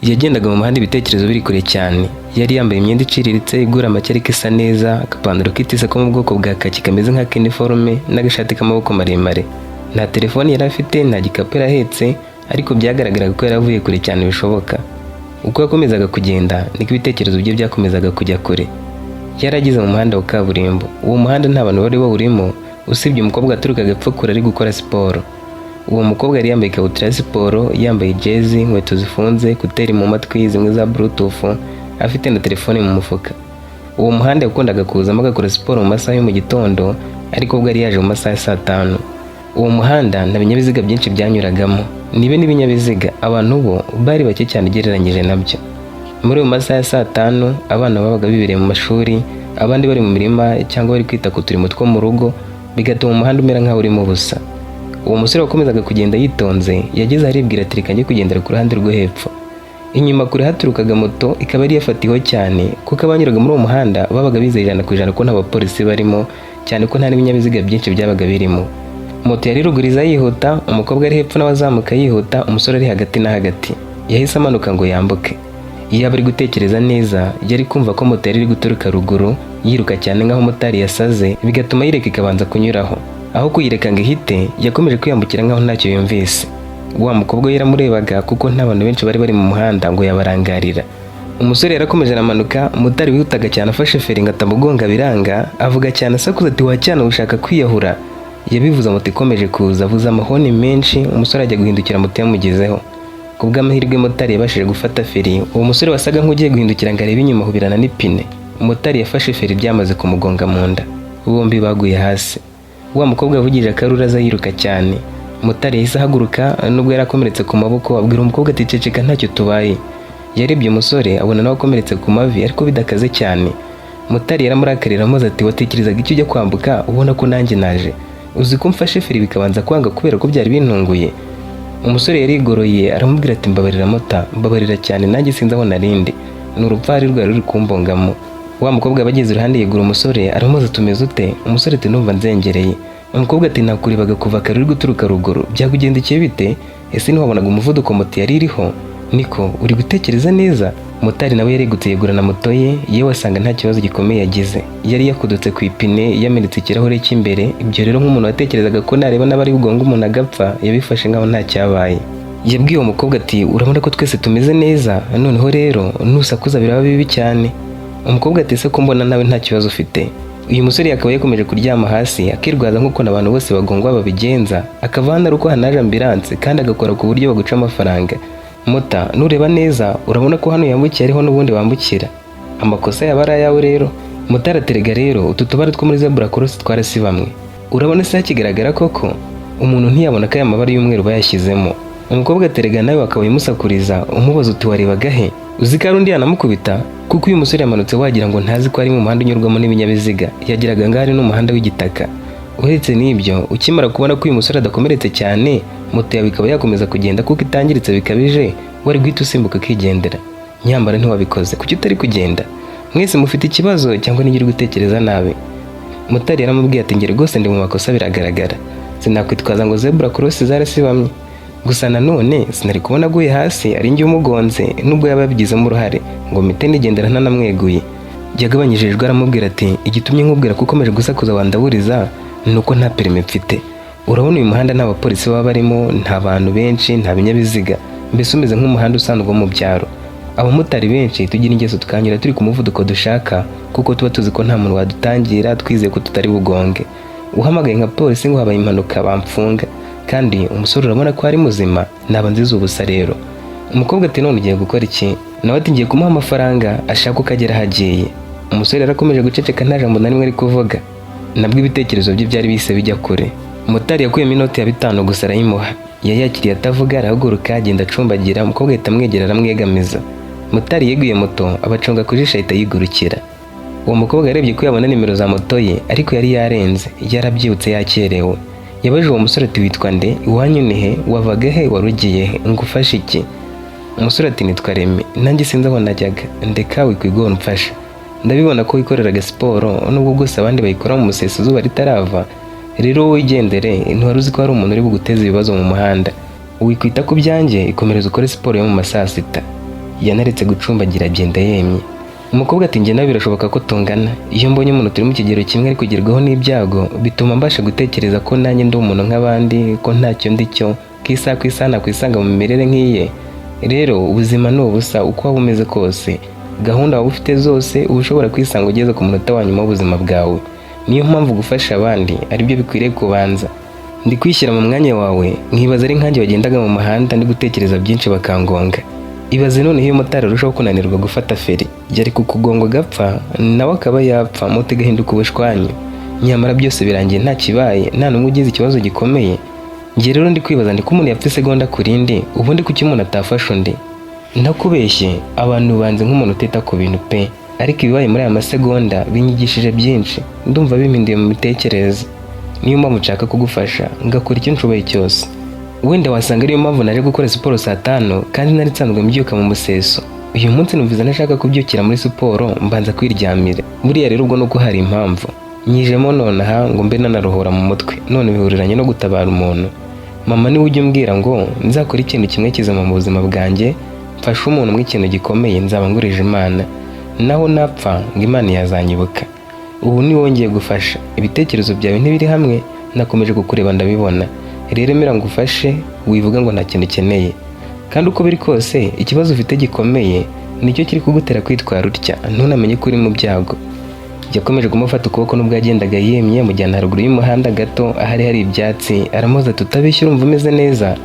Yagendaga mu muhanda ibitekerezo biri kure cyane. Yari yambaye imyenda iciriritse igura make ariko isa neza, agapantaro kitise ko mu bwoko bwa kaki kameze nka kiniforume n'agashati k'amaboko maremare. Nta telefoni yari afite, nta gikapu yari ahetse, ariko byagaragaraga ko yari avuye kure cyane bishoboka. Uko yakomezaga kugenda niko ibitekerezo bye byakomezaga kujya kure. Yari ageze mu muhanda wa kaburimbo. Uwo muhanda nta bantu bari bawurimo usibye umukobwa waturukaga epfo kure ari gukora siporo. Uwo mukobwa yari yambaye ikabutura ya siporo, yambaye jezi, inkweto zifunze, écouteurs mu matwi zimwe za bluetooth, afite na telefone mu mufuka. Uwo muhanda yakundaga kuzamo agakora siporo mu masaha yo mu gitondo, ariko ubwo yari yaje mu masaha ya saa tanu. Uwo muhanda nta binyabiziga byinshi byanyuragamo, nibe n'ibinyabiziga, abantu bo bari bake cyane ugereranyije nabyo. Muri ayo masaha ya saa tanu abana babaga bibereye mu mashuri, abandi bari mu mirima cyangwa bari kwita ku turimo two mu rugo, bigatuma umuhanda umera nk'aho urimo ubusa. Uwo musore wakomezaga kugenda yitonze, yageze aribwira ati: "Reka njye kugendera ku ruhande rwo hepfo." Inyuma kure haturukaga moto, ikaba yari yafatiweho cyane kuko abanyuraga muri uwo muhanda babaga bizeye 100% ko nta bapolisi barimo, cyane ko nta n'ibinyabiziga byinshi byabaga birimo. Moto yari ruguru iza yihuta, umukobwa ari hepfo nawe azamuka yihuta, umusore ari hagati na hagati. Yahise amanuka ngo yambuke. Iyo aba ari gutekereza neza, yari kumva ko moto yari iri guturuka ruguru yiruka cyane nk'aho motari yasaze, bigatuma yireka ikabanza kunyuraho. Aho kuyireka ngo ihite, yakomeje kwiyambukira nk'aho ntacyo yumvise. Wa mukobwa we yaramurebaga kuko nta bantu benshi bari bari mu muhanda ngo yabarangarira. Umusore yarakomeje aramanuka, motari wihutaga cyane afashe feri ngo atamugonga biranga, avuga cyane asakuza ati: "Wacyana, ushaka kwiyahura?" Yabivuze moto ikomeje kuza, avuza amahoni menshi, umusore ajya guhindukira moto yamugezeho. Ku bw'amahirwe motari yabashije gufata feri, uwo musore wasaga nk'ugiye guhindukira ngo arebe inyuma ahubirana n'ipine. Motari yafashe feri byamaze kumugonga mu nda. Bombi baguye hasi. Wa mukobwa yavugije akaruru aza yiruka cyane. Motari yahise ahaguruka nubwo yari akomeretse ku maboko, abwira umukobwa ati: "Ceceka, ntacyo tubaye." Yarebye umusore abona nawe akomeretse ku mavi ariko bidakaze cyane. Motari yaramurakarira amubaza ati: "Watekerezaga icyo ujya kwambuka ubona ko nanjye naje? Uzi ko mfashe feri bikabanza kwanga kubera ko byari bintunguye?" Umusore yarigoroye aramubwira ati: "Mbabarira mota, mbabarira cyane, nanjye sinzi aho narindi, ni urupfari rwari ruri kumbongamo." Wa mukobwa bageze iruhande yegura umusore, aramubaza: "Tumeze ute?" Umusore ati: "Numva nzengereye." Umukobwa ati: "Nakurebaga kuva kare uri guturuka ruguru, byakugendekeye bite? Ese ntiwabonaga umuvuduko moto yari iriho? Niko uri gutekereza neza?" Motari nawe yaregutse yegura na moto ye, yewe asanga nta kibazo gikomeye yagize. Yari yakudutse ku ipine, yamenetse ikirahure cy'imbere. Ibyo rero nk'umuntu watekerezaga ko nareba n'abari bugonga umuntu agapfa, yabifashe nk'aho nta cyabaye. Yabwiye uwo mukobwa ati: "Urabona ko twese tumeze neza, noneho rero nusakuza biraba bibi cyane." Umukobwa ati: "Ese ko mbona nawe nta kibazo ufite?" Uyu musore akaba yakomeje kuryama hasi akirwaza nk'uko abantu bose bagongwa babigenza, akava hano ari uko hanaje ambulance kandi agakora ku buryo baguca amafaranga. "Mota, nureba neza urabona ko hano yambukiye ariho n'ubundi bambukira, amakosa yaba ari ayawe rero." Motari aterega: "Rero utu tubara two muri zebra cross twarasibamwe, urabona se hakigaragara koko? Umuntu ntiyabona ko aya mabara y'umweru bayashyizemo." Umukobwa aterega: "Nawe akaba imusakuriza umubaza uti warebaga he? Uzi ko ari undi yanamukubita?" Kuko uyu musore yamanutse wagira ngo ntazi ko ari mu muhanda unyurwamo n'ibinyabiziga, yagiraga ngo ari n'umuhanda w'igitaka. Uretse n'ibyo, ukimara kubona ko uyu musore adakomeretse cyane, moto yawe ikaba yakomeza kugenda kuko itangiritse bikabije, wari guhita usimbuka ukigendera. Nyamara ntiwabikoze. Kuki utari kugenda? Mwese mufite ikibazo cyangwa niba uri gutekereza nabi? Motari yaramubwiye ati: "Njye rwose ndi mu makosa biragaragara, sinakwitwaza ngo zebra cross zarasibamye. Gusa nanone sinari kubona aguye hasi ari njye umugonze, nubwo yaba yabigizemo uruhare, ngo mpite nigendera ntanamweguye." Yagabanyije ijwi aramubwira ati: "Igitumye nkubwira ko ukomeje gusakuza wandaburiza ni uko nta permis mfite. Urabona uyu muhanda nta bapolisi baba barimo, nta bantu benshi, nta binyabiziga, mbese umeze nk'umuhanda usanzwe wo mu byaro. Abamotari benshi tugira ingeso tukanyura turi ku muvuduko dushaka kuko tuba tuzi ko nta muntu wadutangira, twizeye ko tutari bugonge. Uhamagaye nka polisi ngo habaye impanuka bamfunga, kandi umusore urabona ko ari muzima, naba nziza ubusa rero." Umukobwa ati: "None ugiye gukora iki?" Nawe ati: "Ngiye kumuha amafaranga ashaka uko agera aho agiye." Umusore yarakomeje guceceka, nta jambo na rimwe ari kuvuga, nabwo ibitekerezo bye byari bise bijya kure. Motari yakuyemo inoti ya 5 gusa arayimuha. Yayakiriye atavuga, arahaguruka agenda acumbagira. Umukobwa ahita amwegera aramwegamiza. Motari yeguye moto abacunga ku jisho ahita yigurukira. Uwo mukobwa yarebye ko yabona nimero za moto ye, ariko yari yarenze, yarabyibutse yakerewe. Yabajije uwo musore ati: "Witwa nde? Iwanyu ni he? Wavaga he? Wari ugiye he? Ngufashe iki?" Umusore ati: "Nitwa Remi, nanjye sinzi aho najyaga, ndeka wikwigora umfasha. Ndabibona ko wikoreraga siporo nubwo bwose abandi bayikora mu museso izuba ritarava. Rero wowe wigendere, ntiwari uzi ko hari umuntu uri buguteze ibibazo mu muhanda. Wikwita ku byanjye, ikomereza ukore siporo yo mu ma saa sita." Yanaretse gucumbagira, agenda yemye. Umukobwa ati: "Njye nawe birashoboka ko tungana. Iyo mbonye umuntu turi mu kigero kimwe ari kugerwaho n'ibyago, bituma mbasha gutekereza ko nanjye ndi umuntu nk'abandi, ko ntacyo ndi cyo, ko isaha ku isaha nakwisanga mu mimerere nk'iye. Rero ubuzima ni ubusa. Uko waba umeze kose, gahunda waba ufite zose, uba ushobora kwisanga ugeze ku munota wa nyuma w'ubuzima bwawe. Niyo mpamvu gufasha abandi aribyo bikwiriye kubanza. Ndi kwishyira mu mwanya wawe, nkibaza ari nkanjye wagendaga mu muhanda ndi gutekereza byinshi bakangonga. Ibaze noneho iyo motari arushaho kunanirwa gufata feri, yari kukugonga agapfa, nawe akaba yapfa, moto igahinduka ubushwanyu. Nyamara byose birangiye nta kibaye, nta n'umwe ugize ikibazo gikomeye. Njye rero ndi kwibaza ndi ko umuntu yapfa isegonda ku rindi, ubundi kuki umuntu atafasha undi? Ntakubeshye, abantu banze nk'umuntu utita ku bintu pe, ariko ibibaye muri aya masegonda binyigishije byinshi. Ndumva bimpinduye mu mitekerereze. Niyo mpamvu nshaka kugufasha, ngakora icyo nshoboye cyose. Wenda wasanga ariyo mpamvu naje gukora siporo saa 5 kandi nari nsanzwe mbyuka mu museso. Uyu munsi numvise ntashaka kubyukira muri siporo, mbanza kwiryamira. Buriya rero ubwo nuko hari impamvu nyijemo nonaha ngo mbe nanaruhura mu mutwe, none bihuriranye no gutabara umuntu. Mama niwe ujya umbwira ngo nzakora ikintu kimwe kizima mu buzima bwanjye, mfashe umuntu umwe ikintu gikomeye, nzaba ngurije Imana. Naho napfa ngo Imana yazanyibuka. Ubu ni wowe ngiye gufasha. Ibitekerezo byawe ntibiri hamwe, nakomeje kukureba ndabibona. Rero emera ngufashe, wivuga ngo nta kintu ukeneye. Kandi uko biri kose, ikibazo ufite gikomeye nicyo kiri kugutera kwitwara utya, ntunamenye ko uri mu byago." Yakomeje kumufata ukuboko n'ubwo yagendaga yemye, amujyana haruguru y'umuhanda gato ahari hari ibyatsi, aramubaza ati: "Utabeshya, urumva umeze neza?"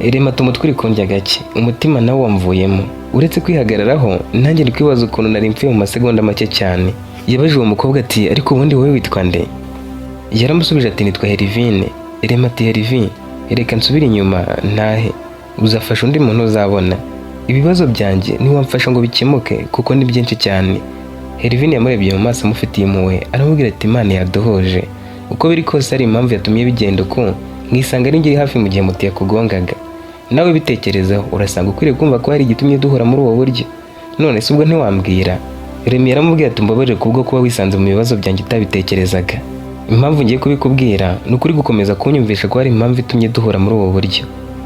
Rema umutwe uri kundya gake, umutima nawo wamvuyemo. Uretse kwihagararaho, nanjye ndi kwibaza ukuntu nari mfuye mu masegonda make cyane. Yabajije uwo mukobwa ati: "Ariko ubundi wowe witwa nde?" Yaramusubije ati: "Nitwa Herivine." Rema ati: "Herivine, reka nsubire inyuma ntahe, uzafasha undi muntu uzabona. Ibibazo byanjye ntiwamfasha ngo bikemuke, kuko ni byinshi cyane." Herivine yamurebye mu maso amufitiye impuhwe, aramubwira ati: "Imana yaduhuje. Uko biri kose hari impamvu yatumye bigenda uko, nkisanga ari njye iri hafi mu gihe moto yakugongaga. Nawe bitekerezeho, urasanga ukwiriye kumva ko hari igitumye duhura muri ubu buryo. None se ubwo ntiwambwira?" Remy yaramubwiye ati: "Umbabarire kubwo kuba wisanze mu bibazo byanjye utabitekerezaga. Impamvu ngiye kubikubwira ni ukuri gukomeza kunyumvisha ko hari impamvu itumye duhura muri ubu buryo.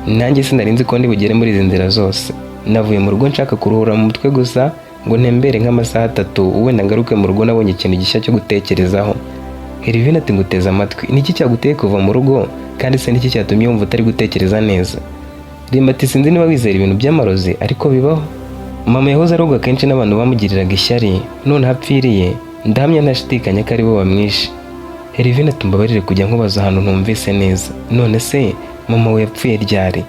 Nanjye sinari nzi ko ndi bugere muri izi nzira zose. Navuye mu rugo nshaka kuruhura mu mutwe gusa, ngo ntembere nk'amasaha 3, wenda ngaruke mu rugo nabonye ikintu gishya cyo gutekerezaho." Herivine ati: "Nguteze amatwi. Niki cyaguteye kuva mu rugo, kandi se niki cyatumye wumva utari gutekereza neza?" Remy ati: "Sinzi niba wizera ibintu by'amarozi, ariko bibaho. Mama yahoze arogwa kenshi n'abantu bamugiriraga ishyari, none aho apfiriye ndahamya ntashidikanya ko ari bo bamwishe." Herivine ati: "Mbabarire kujya nkubaza ahantu ntumvise neza. None se mama we yapfuye ryari?"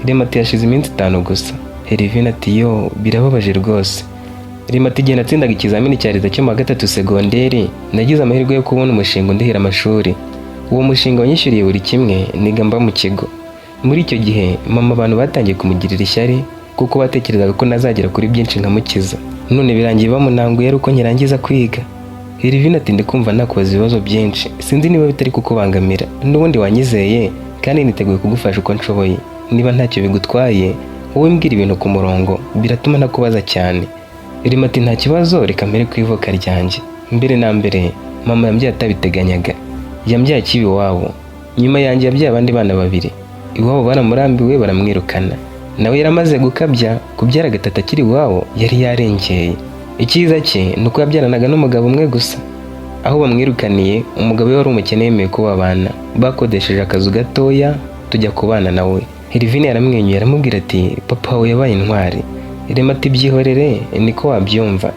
Remy ati: "Yashize iminsi 5 gusa." Herivine ati: "Yo, birababaje rwose." Remy ati: "Igihe natsindaga ikizamini cya leta cyo mu wa gatatu segonderi, nagize amahirwe yo kubona umushinga undihira amashuri. Uwo mushinga wanyishyuriye buri kimwe, niga mba mu kigo. Muri icyo gihe mama abantu batangiye kumugirira ishyari, kuko batekerezaga ko nazagera kuri byinshi nkamukiza. None birangiye bamunanguye ari uko nkirangiza kwiga." Herivine ati: "Ndi kumva nakubaza ibibazo byinshi, sinzi niba bitari kukubangamira. N'ubundi wanyizeye kandi niteguye kugufasha uko nshoboye. Niba ntacyo bigutwaye, wowe mbwira ibintu ku murongo, biratuma ntakubaza cyane." Remy ati: "Nta kibazo, reka mbere ku ivuka ryanjye. Mbere na mbere, mama yambyaye atabiteganyaga. Yambyaye akiba iwabo. Nyuma yanjye yabyaye abandi bana babiri. Iwabo baramurambiwe baramwirukana. Nawe yaramaze gukabya, kubyara gatatu akiri iwabo yari yarengeye. Icyiza cye ni uko yabyaranaga n'umugabo umwe gusa. Aho bamwirukaniye, umugabo we wari umukene yemeye ko babana. Bakodesheje akazu gatoya, tujya kubana nawe." Herivine yaramwenyuye, aramubwira ati: "Papa wawe yabaye intwari." Remy ati: "Byihorere, niko wabyumva."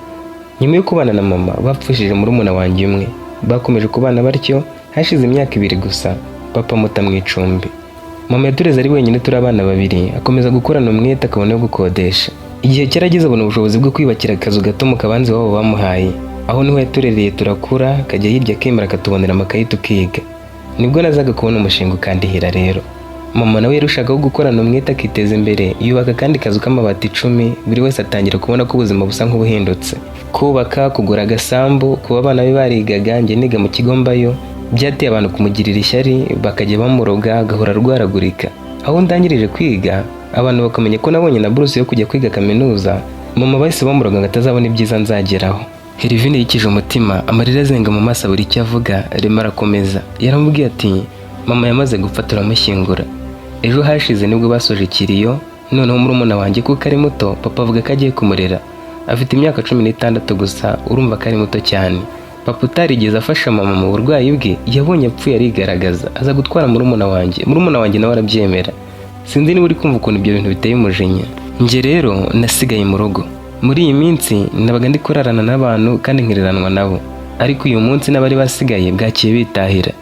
Nyuma yo kubana na mama, bapfushije murumuna wanjye umwe. Bakomeje kubana batyo, hashize imyaka 2 gusa papa muta mu icumbi. Mama yatureze ari wenyine turi abana babiri, akomeza gukorana umwete akabona yo gukodesha. Igihe cyarageze abona ubushobozi bwo kwiyubakira akazu gato mu kabanza iwabo bamuhaye. Aho niho yaturereye turakura, akajya hirya akemera akatubonera amakayi tukiga. Nibwo nazaga kubona umushinga ukandihira rero. Mama nawe yarushagaho gukorana umwete akiteza imbere, yubaka akandi kazu k'amabati 10, buri wese atangira kubona ko ubuzima busa nk'ubuhindutse. Kubaka, kugura agasambu, kuba abana be barigaga, njye niga mu kigo mbayo, byateye abantu kumugirira ishyari, bakajya bamuroga agahora arwaragurika. Aho ndangirije kwiga, abantu bakamenya ko nabonye na buruse yo kujya kwiga kaminuza, mama bahise bamuroga ngo atazabona ibyiza nzageraho." Herivine yikije umutima, amarira azenga mu maso, abura icyo avuga. Remy arakomeza, yaramubwiye ati: "Mama yamaze gupfa turamushyingura. Ejo hashize nibwo basoje ikiriyo, Noneho murumuna wanjye kuko ari muto, papa avuga ko agiye kumurera. Afite imyaka 16 gusa, urumva ko ari muto cyane. Papa utarigeze afasha mama mu burwayi bwe, yabonye apfuye arigaragaza, aza gutwara murumuna wanjye. Murumuna wanjye nawe arabyemera. Sinzi niba uri kumva ukuntu ibyo bintu biteye umujinya. Njye rero nasigaye mu rugo. Muri iyi minsi nabaga ndi kurarana n'abantu kandi nkiriranwa nabo, ariko uyu munsi n'abari basigaye bwakiye bitahira.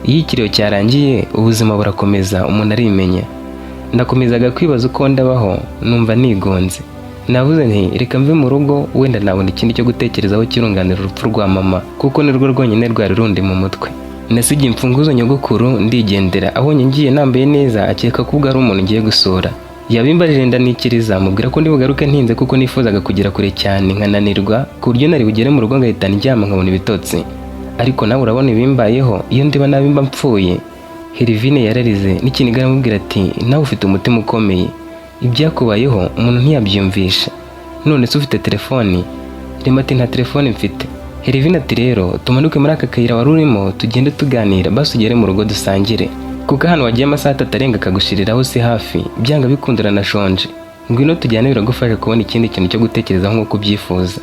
Iyo ikiriyo cyarangiye, ubuzima burakomeza, umuntu arimenya. Nakomezaga kwibaza uko ndabaho, numva nigunze. Navuze nti reka mve mu rugo, wenda nabona ikindi cyo gutekerezaho kirunganira urupfu rwa mama, kuko nirwo rwonyine rwari rundi mu mutwe. Nasigiye imfunguzo nyogokuru ndigendera. Abonye ngiye nambaye neza, akeka ko ubwo ari umuntu ngiye gusura. Yabimbajije ndanikiriza, mubwira ko ndi bugaruke ntinze, kuko nifuzaga kugera kure cyane nkananirwa, ku buryo nari bugere mu rugo ngahita ndyama nkabona ibitotsi. Ariko nawe urabona ibimbayeho, iyo ndiba nabi mba mpfuye. Herivine yararize n'ikiniga, aramubwira ati nawe ufite umutima ukomeye, ibyakubayeho umuntu ntiyabyiyumvisha. None se ufite telefoni? Rema ati nta telefoni mfite. Herivine ati rero tumanuke muri aka kayira wari urimo, tugende tuganira, basi ugere mu rugo dusangire, kuko ahantu wagiye amasaha 3 arenga akagushiriraho si hafi, byanga bikunda uranashonje. Ngwino tujyane, biragufasha kubona ikindi kintu cyo gutekerezaho nk'uko ubyifuza.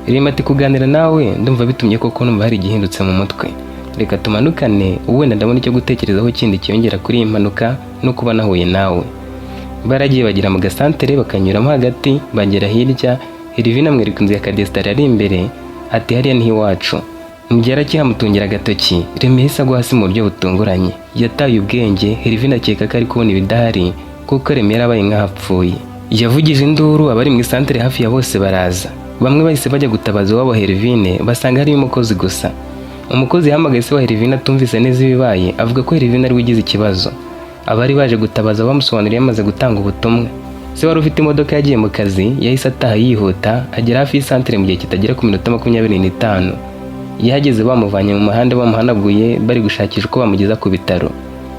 Rema ati kuganira nawe ndumva bitumye koko numva hari igihindutse mu mutwe. Reka tumanukane, wenda ndabona icyo gutekerezaho kindi kiyongera kuri iyi mpanuka no kuba nahuye nawe. Baragiye bagera mu gasantere, bakanyuramo hagati, bagera hirya. Herivine amwereka inzu ya kadesitari ari imbere, ati hariya niho iwacu. Mu gihe arakihamutungira agatoki, Remy yahise agwa hasi mu buryo butunguranye. Yataye ubwenge. Herivine akeka ko ari kubona ibidahari, kuko Remy yarabaye nk'aho apfuye. Yavugije induru, abari mu isantere hafi ya bose baraza. Bamwe bahise bajya gutabaza iwabo Herivine, basanga hariyo umukozi gusa. Umukozi yahamagaye se wa Herivine atumvise neza ibibaye, avuga ko Herivine ari we ugize ikibazo. Abari baje gutabaza bamusobanuriye yamaze gutanga ubutumwa. Se wari ufite imodoka yagiye mu kazi, yahise ataha yihuta, agera hafi y'isantere mu gihe kitagera ku minota 25. Yahageze bamuvanye mu muhanda, bamuhanaguye, bari gushakisha uko bamugeza ku bitaro.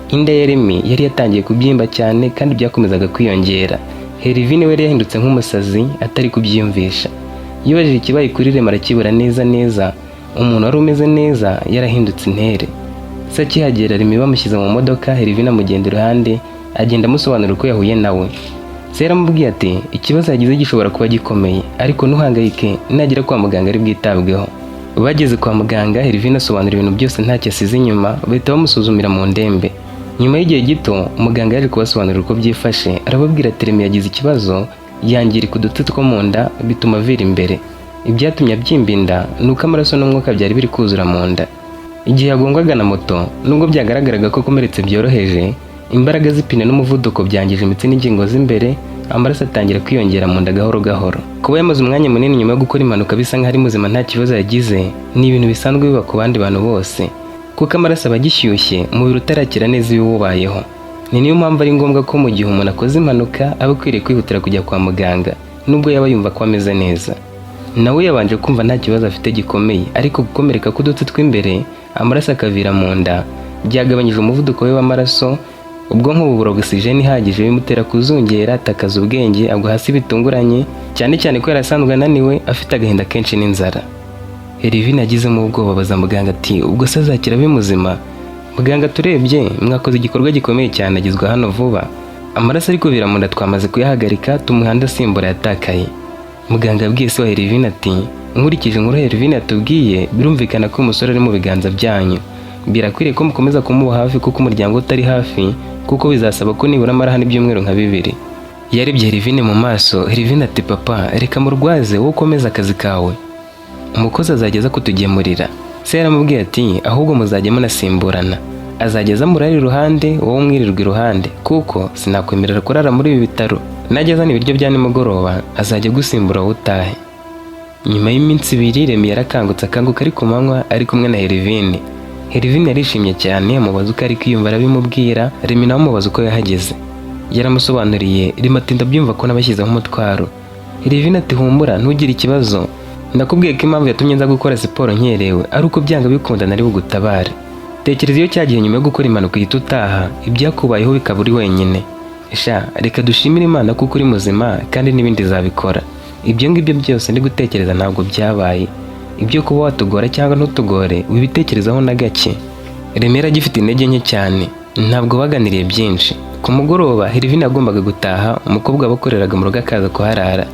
Inda ya Remy yari yatangiye kubyimba cyane kandi byakomezaga kwiyongera. Herivine we yari yahindutse nk'umusazi, atari kubyiyumvisha. Yibajije ikibaye kuri Remy arakibura neza neza. Umuntu wari umeze neza yarahindutse intere. Se akihagera, Remy bamushyize mu modoka, Herivine amugenda iruhande, agenda amusobanurira uko yahuye nawe. Se yaramubwiye ati ikibazo yagize gishobora kuba gikomeye, ariko ntuhangayike, nagera kwa muganga ari bwitabweho. Bageze kwa muganga, Herivine asobanura ibintu byose ntacyo asize inyuma, bahita bamusuzumira mu ndembe. Nyuma y'igihe gito, muganga yaje kubasobanurira uko byifashe, arababwira ati Remy yagize ikibazo, yangirika udutsi two mu nda, bituma avira imbere. Ibyatumye abyimba inda ni uko amaraso n'umwuka byari biri kuzura mu nda. Igihe yagongwaga na moto, nubwo byagaragaraga ko akomeretse byoroheje, imbaraga z'ipine n'umuvuduko byangije imitsi n'ingingo z'imbere, amaraso atangira kwiyongera mu nda gahoro gahoro. Kuba yamaze umwanya munini nyuma yo gukora impanuka bisa nk'aho ari muzima nta kibazo yagize, ni ibintu bisanzwe biba ku bandi bantu bose, kuko amaraso aba agishyushye, umubiri utarakira neza ibiwubayeho. Ni niyo mpamvu ari ngombwa ko mu gihe umuntu akoze impanuka aba akwiriye kwihutira kujya kwa muganga, nubwo yaba yumva ko ameze neza. Nawe yabanje kumva nta kibazo afite gikomeye, ariko gukomereka k'udutsi tw'imbere, amaraso akavira mu nda, byagabanyije umuvuduko we w'amaraso, ubwonko bubura ogisijeni ihagije, bimutera kuzungera, atakaza ubwenge, agwa hasi bitunguranye, cyane cyane ko yari asanzwe ananiwe, afite agahinda kenshi n'inzara. Herivine agizemo ubwoba, abaza muganga ati ubwo se azakira abe muzima? Muganga, turebye mwakoze igikorwa gikomeye cyane, agizwe hano vuba. Amaraso ari kubira mu nda twamaze kuyahagarika, tumuha andi asimbura yatakaye. Muganga yabwiye se wa Herivine ati nkurikije inkuru Herivine yatubwiye, birumvikana ko uyu musore ari mu biganza byanyu. Birakwiriye ko mukomeza kumuba hafi, kuko umuryango utari hafi, kuko bizasaba ko nibura amara hano ibyumweru nka 2. Yarebye Herivine mu maso. Herivine ati papa, reka murwaze, wowe ukomeze akazi kawe, umukozi azajya aza kutugemurira. Se yaramubwiye ati ahubwo muzajya munasimburana, azajya aza murare iruhande, wowe umwirirwa iruhande, kuko sinakwemerera kurara muri ibi bitaro. Najya azana ibiryo bya nimugoroba, azajya agusimbura wowe utahe. Nyuma y'iminsi 2, Remy yarakangutse, akanguka ari ku manywa, ari kumwe na Herivine. Herivine yarishimye cyane, amubaza uko ari kwiyumva, arabimubwira. Remy nawe amubaza uko yahageze, yaramusobanuriye. Remy ati ndabyumva ko nabashyizeho umutwaro. Herivine ati humura, ntugire ikibazo, ndakubwiye ko impamvu yatumye nza gukora siporo nkerewe ari uko byanga bikunda nari bugutabare. Tekereza iyo cyagihe nyuma yo gukora impanuka uhita utaha, ibyakubayeho bikaba uri wenyine. Sha, reka dushimire Imana kuko uri muzima kandi n'ibindi izabikora. Ibyo ngibyo byose ndi gutekereza ntabwo byabaye. Ibyo kuba watugora cyangwa ntutugore, wibitekerezaho na gake. Remera agifite intege nke cyane. Ntabwo baganiriye byinshi. Ku mugoroba Herivine yagombaga gutaha, umukobwa wabakoreraga mu rugo akaza kuharara.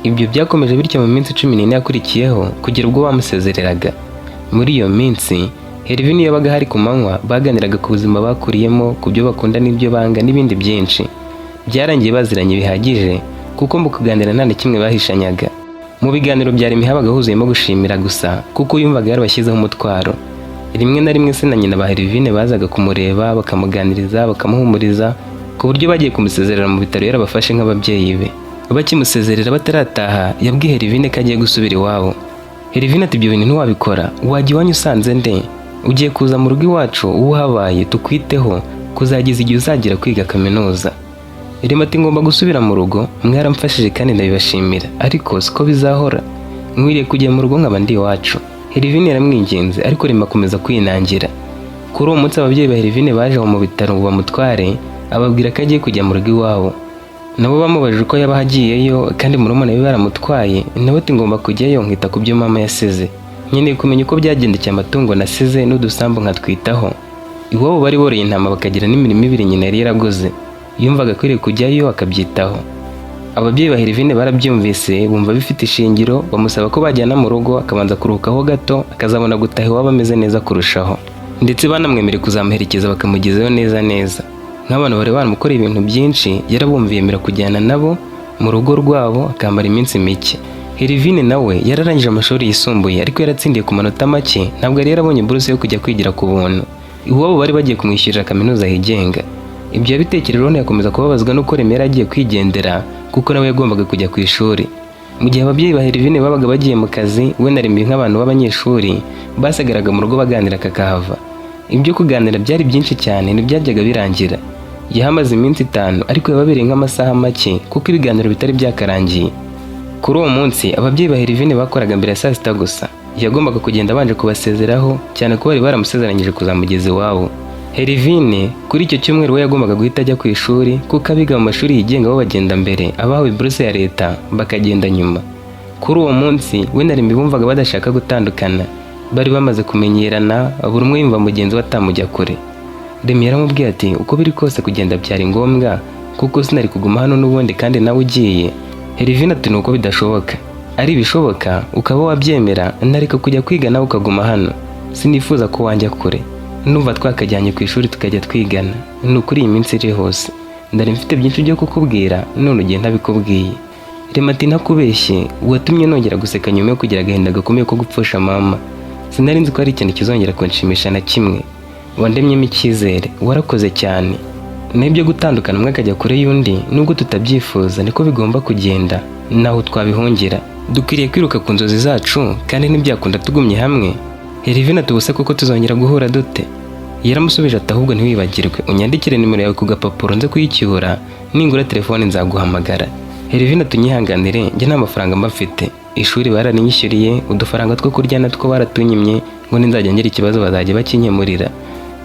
Ibyo byakomeje bityo mu minsi 14 yakurikiyeho kugera ubwo bamusezereraga. Muri iyo minsi Herivine iyo yabaga ahari ku manywa, baganiraga ku buzima bakuriyemo, ku byo bakunda n'ibyo banga n'ibindi byinshi. Byarangiye baziranye bihagije, kuko mu kuganira nta na kimwe bahishanyaga. Mu biganiro bya Remy habaga huzuyemo gushimira gusa, kuko yumvaga yarabashyizeho umutwaro. Rimwe na rimwe se na nyina ba Herivine bazaga kumureba, bakamuganiriza, bakamuhumuriza, ku buryo bagiye kumusezerera mu bitaro yarabafashe nk'ababyeyi be. Bakimusezerera batarataha, yabwiye Herivine ko agiye gusubira iwabo. Herivine ati: "Ibyo bintu ntiwabikora, wajya iwanyu usanze nde? Ugiye kuza mu rugo iwacu, uwo uhabaye tukwiteho kuzageza igihe uzagira kwiga kaminuza." Remy ati: "Ngomba gusubira mu rugo, mwaramfashije kandi ndabibashimira, ariko siko bizahora, nkwiriye kujya mu rugo nkaba ndi iwacu." Herivine yaramwinginze, ariko Remy akomeza kwinangira. Kuri uwo munsi ababyeyi ba Herivine baje aho mu bitaro ngo bamutware, ababwira ko agiye kujya mu rugo iwabo. Nabo bamubajije uko yaba agiyeyo kandi murumuna we baramutwaye, nawe ati: "Ngomba kujyayo nkita ku byo mama yasize. Nkeneye kumenya uko byagendekeye amatungo nasize n'udusambu nkatwitaho." Iwabo bari boroye intama, bakagira n'imirima ibiri nyina yari yaraguze. Yumvaga akwiriye kujyayo akabyitaho. Ababyeyi ba Herivine barabyumvise, bumva bifite ishingiro, bamusaba ko bajyana mu rugo akabanza kuruhukaho gato, akazabona gutaha iwabo ameze neza kurushaho. Ndetse banamwemereye kuzamuherekeza bakamugezayo neza neza. Nk'abantu bari baramukoreye ibintu byinshi, yarabumviye, yemera kujyana nabo mu rugo rwabo akamara iminsi mike. Herivine nawe yararangije amashuri yisumbuye, ariko yaratsindiye ku manota make, ntabwo yari yarabonye buruse yo kujya kwigira ku buntu. Iwabo bari bagiye kumwishyurira kaminuza yigenga. Ibyo yabitekerejeho, ntiyakomeza kubabazwa n'uko Remy yari agiye kwigendera, kuko nawe yagombaga kujya ku ishuri. Mu gihe ababyeyi ba Herivine babaga bagiye mu kazi, we na Remy nk'abantu b'abanyeshuri basigaraga mu rugo baganira kakahava. Ibyo kuganira byari byinshi cyane, ntibyajyaga birangira. Yahamaze iminsi 5, ariko yababereye nk'amasaha make, kuko ibiganiro bitari byakarangiye. Kuri uwo munsi ababyeyi ba Herivine bakoraga mbere ya saa sita gusa. Yagombaga kugenda abanje kubasezeraho, cyane ko bari baramusezeranyije kuzamugeza iwabo. Herivine kuri icyo cyumweru we yagombaga guhita ajya ku ishuri, kuko abiga mu mashuri yigenga bo bagenda mbere, abahawe buruse ya leta bakagenda nyuma. Kuri uwo munsi we na Remy bumvaga badashaka gutandukana. Bari bamaze kumenyerana, buri umwe yumva mugenzi we atamujya kure. Remy yaramubwiye ati: "Uko biri kose kugenda byari ngombwa, kuko sinari kuguma hano n'ubundi kandi nawe ugiye." Herivine ati: "Nuko bidashoboka, ari ibishoboka ukaba wabyemera, nareka kujya kwiga nawe ukaguma hano. Sinifuza ko wanjya kure, numva twakajyanye ku ishuri tukajya twigana. Ni ukuri iyi minsi iri hose ndari mfite byinshi byo kukubwira, none ugiye ntabikubwiye." Remy ati: "Ntakubeshye, watumye nongera guseka nyuma yo kugira agahinda gakomeye ko gupfusha mama. Sinari nzi ko hari ikintu kizongera kunshimisha na kimwe. Wandemyemo icyizere, warakoze cyane. N'ibyo gutandukana umwe akajya kure y'undi, nubwo tutabyifuza, niko bigomba kugenda, naho twabihungira. Dukwiriye kwiruka ku nzozi zacu kandi ntibyakunda tugumye hamwe." Herivine ati: "Ubuse kuko tuzongera guhura dute?" Yaramusubije ati: "Ahubwo ntiwibagirwe unyandikire nimero yawe ku gapapuro nze kuyicyura, ningura telefone nzaguhamagara." Herivine ati: "Unyihanganire, njye nta mafaranga mba mfite. Ishuri bararinyishyuriye, udufaranga two kurya natwo baratunyimye, ngo ninzajya ngira ikibazo bazajya bakinkemurira.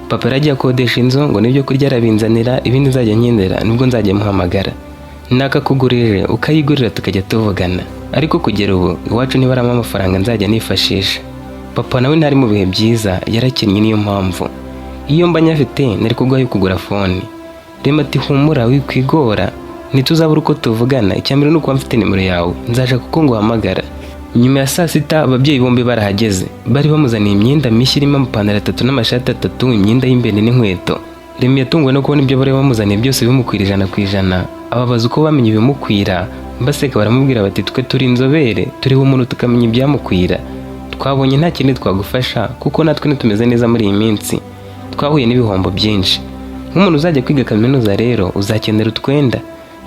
Papa yaragiye akodesha inzu, ngo n'ibyo kurya arabinzanira, ibindi nzajya nkenera nibwo nzajya muhamagara. Nakakugurije ukayigurira tukajya tuvugana, ariko kugera ubu iwacu ntibaramo amafaranga nzajya nifashisha. Papa nawe ntari mu bihe byiza, yarakennye, niyo mpamvu. Iyo mba nyafite nari kuguha yo kugura phone." Remy ati: "Humura, wikwigora, ntituzabura uko tuvugana. Icya mbere ni ukuba mfite nimero yawe, nzaje kuko nguhamagara." Nyuma ya saa sita ababyeyi bombi barahageze. Bari bamuzaniye imyenda mishya irimo amapantaro atatu n'amashati atatu, imyenda y'imbere n'inkweto. Remy yatunguwe no kubona ibyo bari bamuzaniye byose bimukwira 100%. Ababaza uko bamenye ibimukwira, baseka baramubwira bati: "Twe turi inzobere, tureba umuntu tukamenya ibyamukwira. Twabonye nta kindi twagufasha, kuko natwe ntitumeze neza muri iyi minsi, twahuye n'ibihombo byinshi. Nk'umuntu uzajya kwiga kaminuza rero uzakenera utwenda,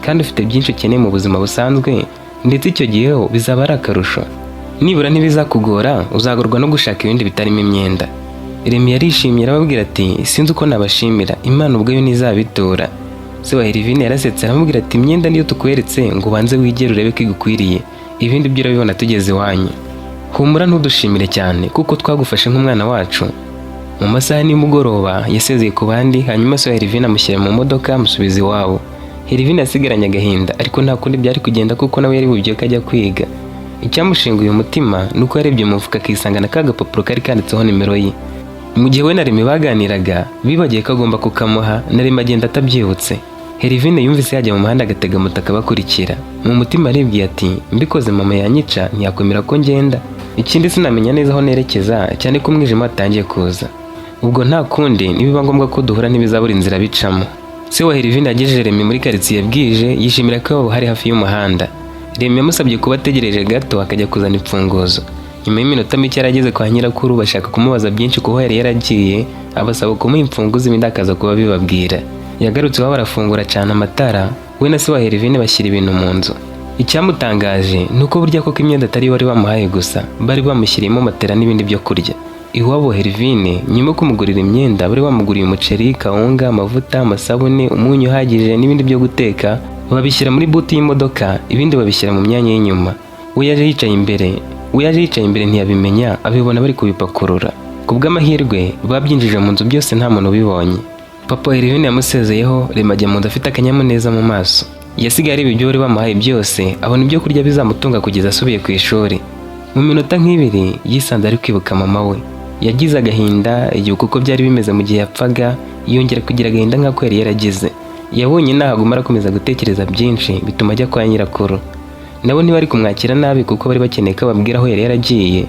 kandi ufite byinshi ukeneye mu buzima busanzwe, ndetse icyo gihe ho bizaba ari akarusho. Nibura ntibizakugora, uzagorwa no gushaka ibindi bitarimo imyenda." Remy yarishimye, arababwira ati: "Sinzi uko nabashimira, Imana ubwayo ntizabitura." Se wa Herivine yarasetse, aramubwira ati: "Imyenda niyo tukweretse ngo ubanze wigere urebe ko igukwiriye, ibindi byo urabibona tugeze iwanyu. Humura, ntudushimire cyane kuko twagufashe nk'umwana wacu." Mu masaha nimugoroba yasezeye ku bandi, hanyuma se wa Herivine amushyira mu modoka, amusubiza iwabo. Herivine yasigaranye agahinda, ariko nta kundi byari kugenda, kuko nawe yari bubyuke ajya kwiga. Icyamushinguye umutima ni uko yarebye mu mufuka akisanga na ka gapapuro kari kanditseho nimero ye. Mu gihe we na Remy baganiraga, bibagiye ko agomba kukamuha, na Remy agenda atabyibutse. Herivine yumvise yajya mu muhanda agatega moto akabakurikira. Mu mutima aribwiye ati: "Mbikoze mama yanyica, ntiyakwemera ko ngenda. Ikindi sinamenya neza aho nerekeza, cyane ko umwijima watangiye kuza. Ubwo nta kundi, nibiba ngombwa ko duhura ntibizabura inzira bicamo." Se wa Herivine yagejeje Remy muri karitsiye bwije, yishimira ko iwabo hari hafi y'umuhanda. Remy yamusabye kuba ategereje gato akajya kuzana imfunguzo. Nyuma y'iminota mike yarageze kwa nyirakuru, bashaka kumubaza byinshi kuko yari yaragiye, abasaba kumuha imfunguzo, ibindi akaza kuba bibabwira. Yagarutse iwabo arafungura, acana amatara, we na se wa Herivine bashyira ibintu mu nzu. Icyamutangaje ni uko burya koko imyenda atari wari bamuhaye gusa, bari bamushyiriyemo matera n'ibindi byo kurya. Iwabo Herivine, nyuma yo kumugurira imyenda, bari bamuguriye umuceri, kawunga, amavuta, amasabune, umunyu uhagije n'ibindi byo guteka, babishyira muri boot y'imodoka, ibindi babishyira mu myanya y'inyuma. We yaje yicaye imbere ntiyabimenya, abibona bari kubipakurura. Ku bw'amahirwe babyinjije mu nzu byose nta muntu ubibonye. Papa Herivine yamusezeyeho, Remy ajya mu nzu afite akanyamuneza mu maso. Yasigaye areba ibyo bari bamuhaye byose, abona ibyo kurya bizamutunga kugeza asubiye ku ishuri. Mu minota nk'ibiri yisanze ari kwibuka mama we. Yagize agahinda, yibuka uko byari bimeze mu gihe yapfaga, yongera kugira agahinda nk'ako yari yaragize. Yabonye nahaguma arakomeza gutekereza byinshi, bituma ajya kwa nyirakuru. Nabo ntibari kumwakira nabi kuko bari bakeneye ko ababwira aho yari yaragiye.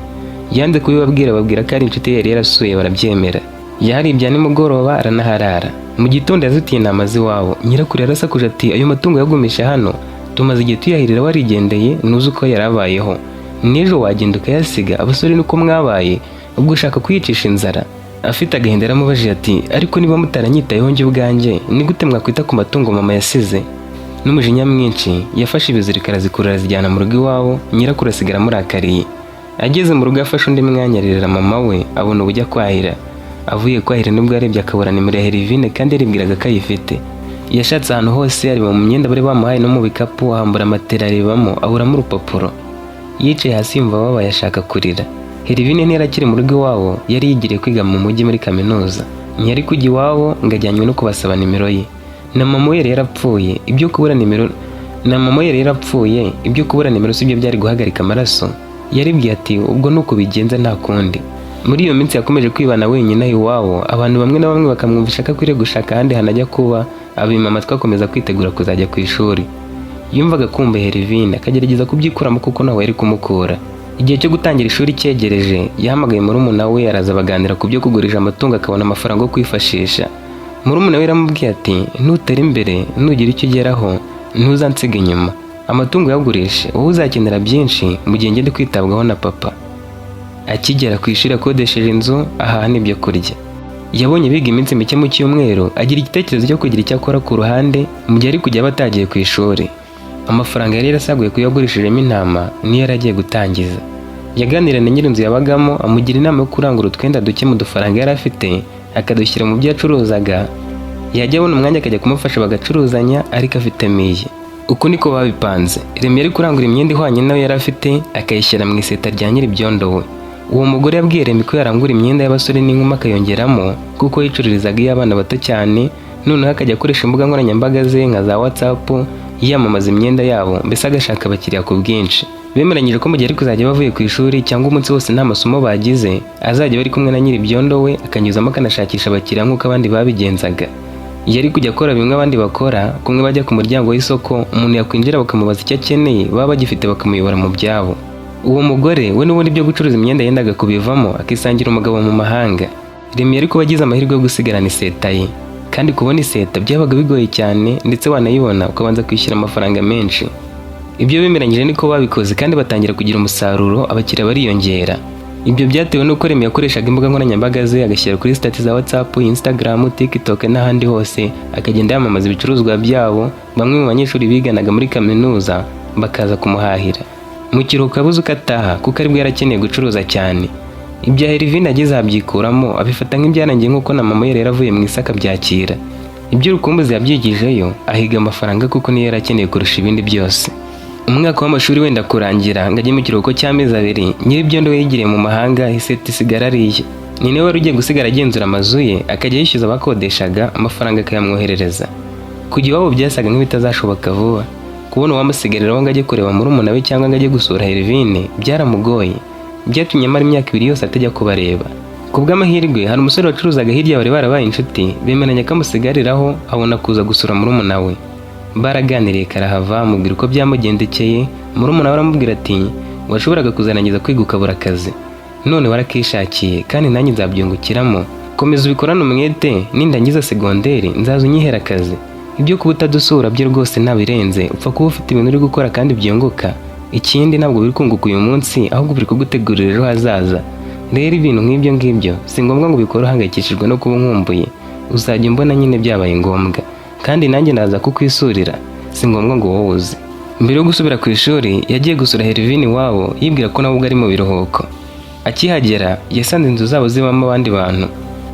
Yanze kubibabwira, babwira ko ari inshuti ye yari yarasuye, barabyemera. Yahari ibya nimugoroba aranaharara. Mu gitondo yazitiye intama z'iwabo. Nyirakuru yarasakuje ati: "Ayo matungo yagumisha hano, tumaze igihe tuyahirira, warigendeye, ntuzi uko yari abayeho. N'ejo wagenda ukayasiga. Abasore nuko mwabaye, ubwo ushaka kuyicisha inzara." Afite agahinda yaramubajije ati: "Ariko niba mutaranyitayeho njye ubwanjye, ni gute mwakwita ku matungo mama yasize?" N'umujinya mwinshi yafashe ibiziriko arazikurura, azijyana mu rugo iwabo. Nyirakuru asigara amurakariye. Ageze mu rugo yafashe undi mwanya aririra mama we, abona ubujya kwahira. Avuye kwahira nibwo yarebye akabura nimero ya Herivine kandi yaribwiraga ko ayifite. Yashatse ahantu hose, areba mu myenda bari bamuhaye no mu bikapu, ahambura matera arebamo, aburamo urupapuro. Yicaye hasi yumva ababaye, ashaka kurira. Herivine ntiyari akiri mu rugo iwabo, yari yigiriye kwiga mu mujyi muri kaminuza. Ntiyari kujya iwabo ngo ajyanywe no kubasaba nimero ye. Na mama we yari yarapfuye, ibyo kubura nimero si byo byari guhagarika amaraso. Yaribwiye ati: "Ubwo nuko bigenza, nta kundi." Muri iyo minsi yakomeje kwibana wenyine aho iwabo, abantu bamwe na bamwe bakamwumvisha ko akwiriye gushaka ahandi hantu ajya kuba, abima amatwi, akomeza kwitegura kuzajya ku ishuri. Yumvaga akumbuye Herivine, akagerageza kubyikuramo kuko ntawe yari kumukura. Igihe cyo gutangira ishuri cyegereje, yahamagaye murumuna we araza, baganira ku byo kugurisha amatungo akabona amafaranga yo kwifashisha. Murumuna we yaramubwiye ati: "Nutera imbere, nugira icyo ugeraho, ntuzansiga inyuma. Amatungo uyagurishe, wowe uzakenera byinshi mu gihe ngende kwitabwaho na papa." Akigera ku ishuri yakodesheje inzu, ahaha n'ibyo kurya. Yabonye biga iminsi mike mu cyumweru, agira igitekerezo cyo kugira icyo akora ku ruhande mu gihe ari kujya aba atagiye ku ishuri. Amafaranga yari yarasaguye kuyagurishijemo intama niyo yari agiye gutangiza. Yaganiriye na nyir'inzu yabagamo, amugira inama yo kurangura utwenda duke mu dufaranga yari afite, akadushyira mu byo yacuruzaga, yajya abona umwanya akajya kumufasha bagacuruzanya, ariko afite miye. Uku niko babipanze. Remy yari kurangura imyenda ihwanye nayo yari afite, akayishyira mu iseta rya nyir'ibyondo we. Uwo mugore yabwiye Remy ko yarangura imyenda y'abasore n'inkumi akayongeramo, kuko yicururizaga iy'abana bato cyane, noneho akajya akoresha imbuga nkoranyambaga ze nka za WhatsApp yamamaza imyenda yabo, mbese agashaka abakiriya ku bwinshi. Bemeranyije ko mu gihe ari kuzajya bavuye ku ishuri cyangwa umunsi wose nta masomo bagize, azajya bari kumwe na nyir'ibyondo we, akanyuzamo akanashakisha abakiriya nk'uko abandi babigenzaga. Yari kujya akora bimwe abandi bakora, kumwe bajya ku muryango w'isoko, umuntu yakwinjira bakamubaza icyo akeneye, baba bagifite bakamuyobora mu byabo. Uwo mugore we n'ubundi byo gucuruza imyenda yendaga kubivamo, akisangira umugabo mu mahanga. Remy yari kuba agize amahirwe yo gusigarana iseta ye, kandi kubona iseta byabaga bigoye cyane, ndetse wanayibona ukabanza kwishyura amafaranga menshi. Ibyo bemeranyije niko babikoze kandi batangira kugira umusaruro, abakiriya bariyongera. Ibyo byatewe n'uko Remy yakoreshaga imbuga nkoranyambaga ze, agashyira kuri status za WhatsApp, Instagram, TikTok n'ahandi hose, akagenda yamamaza ibicuruzwa byabo, bamwe mu banyeshuri biganaga muri kaminuza bakaza kumuhahira. Mu kiruhuko yabuze uko ataha kuko aribwo yarakeneye gucuruza cyane. Ibya Herivine ageze abyikuramo, abifata nk'ibyarangiye nk'uko na mama yari yaravuye mu isi akabyakira. Iby'urukumbuzi yabyigijeyo, ahiga amafaranga kuko niyo yari akeneye kurusha ibindi byose. Umwaka w'amashuri wenda kurangira ngo ajye mu kiruhuko cy'amezi 2, nyir'ibyondo we yigiriye mu mahanga, iseta isigara ari iye. Ni nawe wari ugiye gusigara agenzura amazu ye, akajya yishyuza abakodeshaga, amafaranga akayamwoherereza. Kujya iwabo byasaga nk'ibitazashoboka vuba. Kubona uwamusigariraho ngo ajye kureba murumuna we cyangwa ngo ajye gusura Herivine byaramugoye. Byatumye amara imyaka 2 yose atajya kubareba. Ku bw'amahirwe, hari umusore wacuruzaga hirya bari barabaye inshuti, bemeranya ko amusigariraho abona kuza gusura murumuna we. Baraganiriye karahava, amubwira uko byamugendekeye. Murumuna we aramubwira ati: "Washoboraga kuzarangiza kwiga ukabura akazi, none warakishakiye kandi nanjye nzabyungukiramo. Komeza ubikorane umwete, nindangiza segonderi nzaza unyihera akazi. Ibyo kuba utadusura byo rwose ntabirenze, upfa kuba ufite ibintu uri gukora kandi byunguka. Ikindi, ntabwo biri kunguka uyu munsi, ahubwo biri kugutegurira ejo hazaza. Rero ibintu nk'ibyo ngibyo si ngombwa ngo ubikore uhangayikishijwe no kuba unkumbuye. Uzajya umbona nyine byabaye ngombwa, kandi nanjye naza kukwisurira, si ngombwa ngo wowe uze." Mbere yo gusubira ku ishuri, yagiye gusura Herivini iwabo, yibwira ko nawe ubwo ari mu biruhuko. Akihagera yasanze inzu zabo zibamo abandi bantu.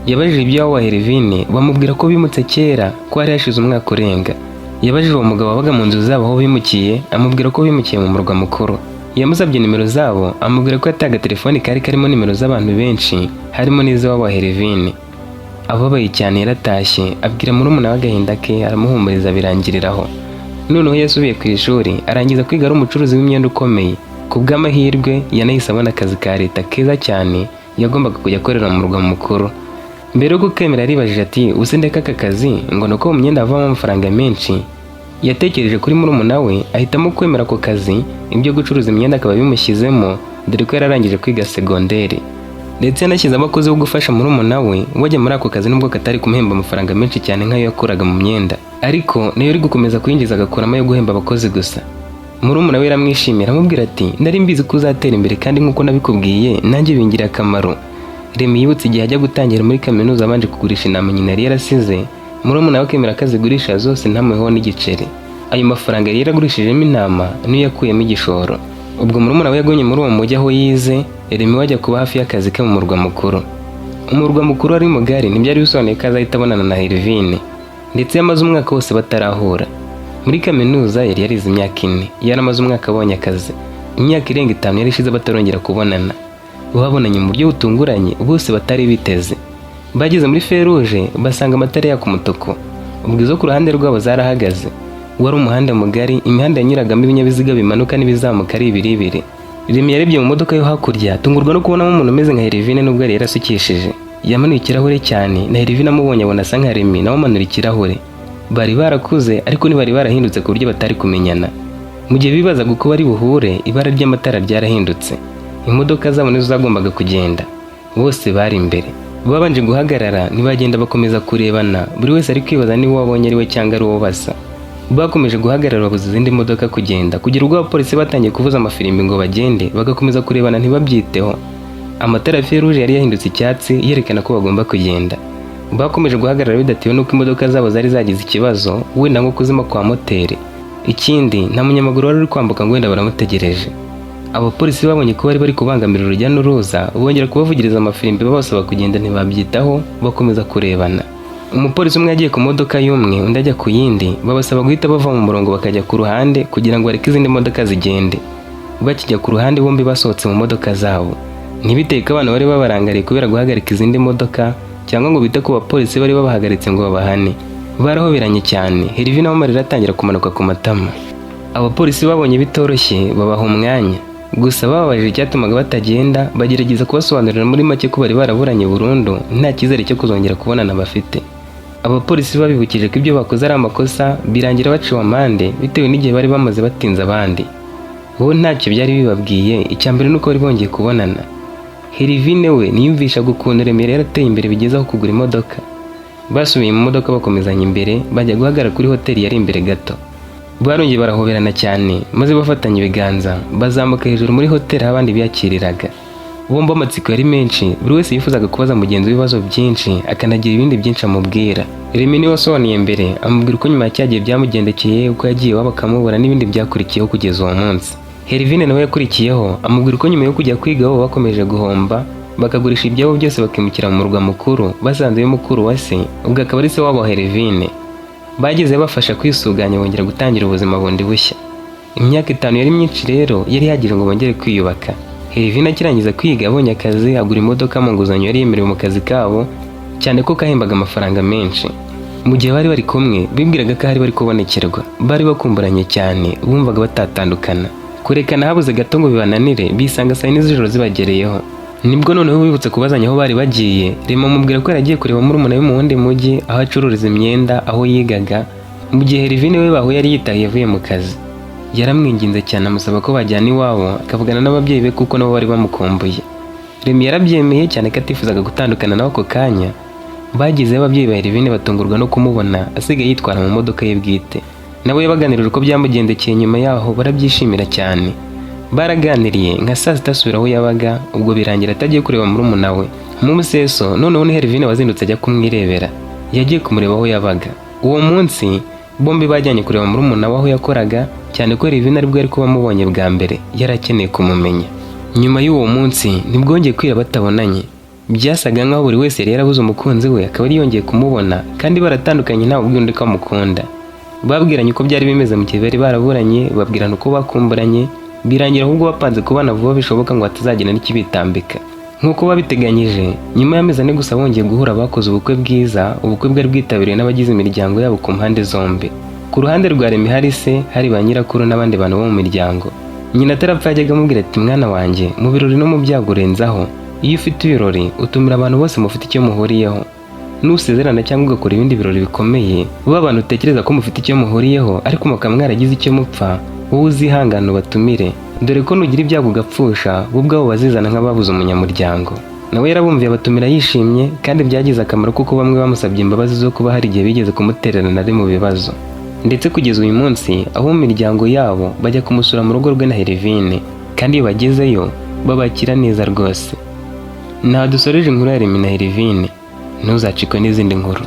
Yabajije iby'iwabo wa Herivini, bamubwira ko bimutse kera, ko hari hashize umwaka urenga. Yabajije uwo mugabo wabaga mu nzu zabo aho bimukiye, amubwira ko bimukiye mu murwa mukuru. Yamusabye nimero zabo, amubwira ko yataye agatelefoni kari karimo nimero z'abantu benshi, harimo n'iz'iwabo wa Herivini. Ababaye cyane yaratashye, abwira murumuna we agahinda ke, aramuhumuriza, birangiriraho. Noneho yasubiye ku ishuri, arangiza kwiga ari umucuruzi w'imyenda ukomeye. Ku bw'amahirwe yanahise abona akazi ka leta keza cyane yagombaga kujya akorera mu murwa mukuru. Mbere yo kukemera yaribajije ati: "Ubuse ndeka aka kazi ngo ni uko mu myenda havamo amafaranga menshi?" Yatekereje kuri murumuna we, ahitamo kwemera ako kazi, ibyo gucuruza imyenda akaba bimushyizemo, dore ko yararangije kwiga segonderi. Ndetse yanashyize abakozi bo gufasha murumuna we bajya muri ako kazi, nubwo katari kumuhemba amafaranga menshi cyane nk'ayo yakuraga mu myenda, ariko nayo uri gukomeza kuyinjiza agakuramo ayo guhemba abakozi gusa. Murumuna we yaramwishimira, amubwira ati: "Nari mbizi ko uzatera imbere, kandi nk'uko nabikubwiye nanjye bingiriye akamaro." Remy yibutse igihe ajya gutangira muri kaminuza abanje kugurisha intama nyina yari yarasize, murumuna we akemera ko azigurisha zose ntamuheho n'igiceri. Ayo mafaranga yari yaragurishijemo intama niyo yakuyemo igishoro. Ubwo murumuna we yagumye muri uwo mujyi aho yize, Remy we ajya kuba hafi y'akazi ke mu murwa mukuru. Umurwa mukuru wari mugari, ntibyari bisobanuye ko azahita abonana na Herivine, ndetse yamaze umwaka wose batarahura. Muri kaminuza yari yarize imyaka 4, yaramaze umwaka abonye akazi. Imyaka irenga 5 yari ishize batarongera kubonana. Babonanye mu buryo butunguranye bose batari biteze. Bageze muri feruje basanga amatara yaka umutuku, ubwo izo ku ruhande rwabo zarahagaze. Wari umuhanda mugari, imihanda yanyuragamo ibinyabiziga bimanuka n'ibizamuka ari ibiribiri. Remy yarebye mu modoka yo hakurya, atungurwa no kubonamo umuntu umeze nka Herivine nubwo yari yarasukishije. Yamanuye ikirahure cyane, na Herivine amubonye abona asa nka Remy, nawe amanura ikirahure. Bari barakuze, ariko ntibari barahindutse ku buryo batari kumenyana. Mu gihe bibazaga uko bari buhure, ibara ry'amatara ryarahindutse. Imodoka zabo nizo zagombaga kugenda. Bose bari imbere babanje guhagarara, ntibagenda, bakomeza kurebana, buri wese ari kwibaza niba uwo abonye ari we cyangwa ari uwo basa. Bakomeje guhagarara, babuza izindi modoka kugenda, kugera ubwo abapolisi batangiye kuvuza amafirimbi ngo bagende, bagakomeza kurebana ntibabyiteho. Amatara ya feruje yari yahindutse icyatsi, yerekana ko bagomba kugenda. Bakomeje guhagarara bidatewe n'uko imodoka zabo zari zagize ikibazo, wenda nko kuzima kwa moteri. Ikindi, nta munyamaguru wari uri kwambuka ngo wenda baramutegereje. Abapolisi babonye ko bari bari kubangamira urujya n'uruza, bongera kubavugiriza amafirimbi babasaba kugenda, ntibabyitaho, bakomeza kurebana. Umupolisi umwe yagiye ku modoka y'umwe, undi ajya ku yindi, babasaba guhita bava mu murongo bakajya ku ruhande kugira ngo bareke izindi modoka zigende. Bakijya ku ruhande, bombi basohotse mu modoka zabo. Ntibiteye ko abantu bari babarangariye kubera guhagarika izindi modoka, cyangwa ngo bite ku bapolisi bari babahagaritse ngo babahane. Barahoberanye cyane, Herivine amarira atangira kumanuka ku matama. Abapolisi babonye bitoroshye, babaha umwanya. Gusa bababajije icyatumaga batagenda, bagerageza kubasobanurira muri make ko bari baraburanye burundu, nta cyizere cyo kuzongera kubonana bafite. Abapolisi babibukije ko ibyo bakoze ari amakosa, birangira baciwe amande bitewe n'igihe bari bamaze batinze abandi. Bo ntacyo byari bibabwiye, icya mbere ni uko bari bongeye kubonana. Herivine we niyumvishaga ukuntu Remera yarateye imbere bigeze aho kugura imodoka. Basubiye mu modoka, bakomezanya imbere, bajya guhagarara kuri hoteli yari imbere gato. Barongeye barahoberana cyane, maze bafatanya ibiganza, bazamuka hejuru muri hoteli aho abandi biyakiriraga. Bombi amatsiko yari menshi, buri wese yifuzaga kubaza mugenzi we ibibazo byinshi, akanagira ibindi byinshi amubwira. Remy niwe wasobanuye mbere, amubwira uko nyuma ya cya gihe byamugendekeye, uko yagiye iwabo akamubura n'ibindi byakurikiyeho kugeza uwo munsi. Herivine nawe yakurikiyeho, amubwira uko nyuma yo kujya kwiga bo bakomeje guhomba, bakagurisha ibyabo byose, bakimukira mu murwa mukuru, basanzeyo mukuru wa se, ubwo akaba ari se wabo wa Herivine. Bageze bafasha kwisuganya, bongera gutangira ubuzima bundi bushya. Imyaka 5 yari myinshi rero, yari ihagije ngo bongere kwiyubaka. Herivine akirangiza kwiga abonye akazi, agura imodoka mu nguzanyo yari yemerewe mu kazi kabo, cyane ko kahembaga amafaranga menshi. Mu gihe bari bari kumwe, bibwiraga ko ahari bari kubonekerwa. Bari bakumburanye cyane, bumvaga batatandukana. Kurekana habuze gato ngo bibananire, bisanga saa 4 z'ijoro zibagereyeho. Nibwo noneho bibutse kubazanya aho bari bagiye. Remy amubwira ko yari agiye kureba murumuna we mu wundi mujyi aho acururiza imyenda aho yigaga, mu gihe Herivine we bahuye yari yitahiye avuye mu kazi. Yaramwinginze cyane, amusaba ko bajyana iwabo akavugana n'ababyeyi be kuko nabo bari bamukumbuye. Remy yarabyemeye, cyane ko atifuzaga gutandukana nawe ako kanya. Bagezeyo, ababyeyi ba Herivine batungurwa no kumubona asigaye yitwara mu modoka ye bwite. Nawe yabaganirije uko byamugendekeye nyuma yaho, barabyishimira cyane. Baraganiriye nka saa 6 asubira aho yabaga. Ubwo birangira atagiye kureba murumuna we. Mu museso noneho ni Herivine wazindutse ajya kumwirebera. Yagiye kumureba aho yabaga. Uwo munsi bombi bajyanye kureba murumuna we aho yakoraga, cyane ko Herivine aribwo yari kuba amubonye bwa mbere, yari akeneye kumumenya. Nyuma y'uwo munsi ntibwongeye kwira batabonanye. Byasaga nk'aho buri wese yari yarabuze umukunzi we akaba yari yongeye kumubona, kandi baratandukanye ntawe ubwira undi ko amukunda. Babwiranye uko byari bimeze mu gihe bari baraburanye, babwirana uko bakumburanye, birangira ahubwo bapanze kubana vuba bishoboka ngo hatazagira n'ikibitambika. Nk'uko babiteganyije, nyuma y'amezi 4 gusa bongeye guhura, bakoze ubukwe bwiza, ubukwe bwari bwitabiriwe n'abagize imiryango yabo ku mpande zombi. Ku ruhande rwa Remy hari se, hari ba nyirakuru n'abandi bantu bo mu miryango. Nyina atarapfa yajyaga amubwira ati: "Mwana wanjye, mu birori no mu byago urenzaho. Iyo ufite ibirori utumira abantu bose mufite icyo muhuriyeho. Nusezerana cyangwa ugakora ibindi birori bikomeye, ba bantu utekereza ko mufite icyo muhuriyeho ariko mukaba mwaragize icyo mupfa, wowe uzihangane ubatumire, dore ko nugira ibyago ugapfusha, bo ubwabo bazizana nk'ababuze umunyamuryango." Nawe yarabumviye, abatumira yishimye, kandi byagize akamaro kuko bamwe bamusabye imbabazi zo kuba hari igihe bigeze kumutererana ari mu bibazo. Ndetse kugeza uyu munsi abo mu miryango yabo bajya kumusura mu rugo rwe na Herivine, kandi iyo bagezeyo babakira neza rwose. Nta dusoreje inkuru ya Remy na Herivine. Ntuzacikwe n'izindi nkuru.